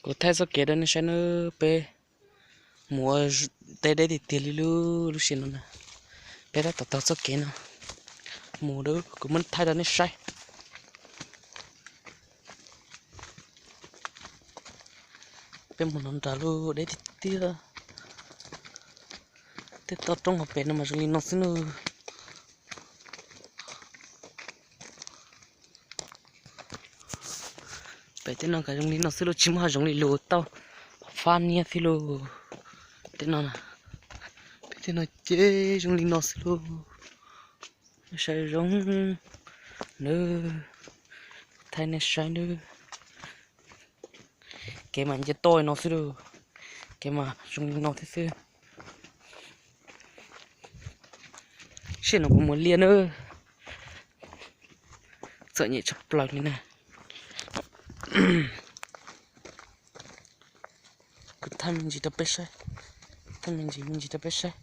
Kuv thaij txoj kev rau nej saib nawb, peb mus ua teb deb tiag tiag li lub, lub sij hawm no na. Peb tab tom taug txoj kev no mus, kuv muab thaij rau nej saib. Peb mus no nrad lub deb tiag tiag. Tej toj roob hauv pem no mas zoo li no xwb nawb. Pem tej no kav zoo li no xwb lauj, tsis muaj hav zoov li lus tau, fab niab thiab lauj. Tej no, pem tej no ces zoo li no xwb lauj. Saib zoo nawb, thaij nej saib nawb. Kev mas nce toj no xwb lauj, kev mas zoo li no thiab xwb. Sij hawm no kuv mus liaj nawb, txom nyem tshaj plaws li na. Kuv thaij me ntsis rau peb saib, thaij me ntsis me ntsis rau peb saib.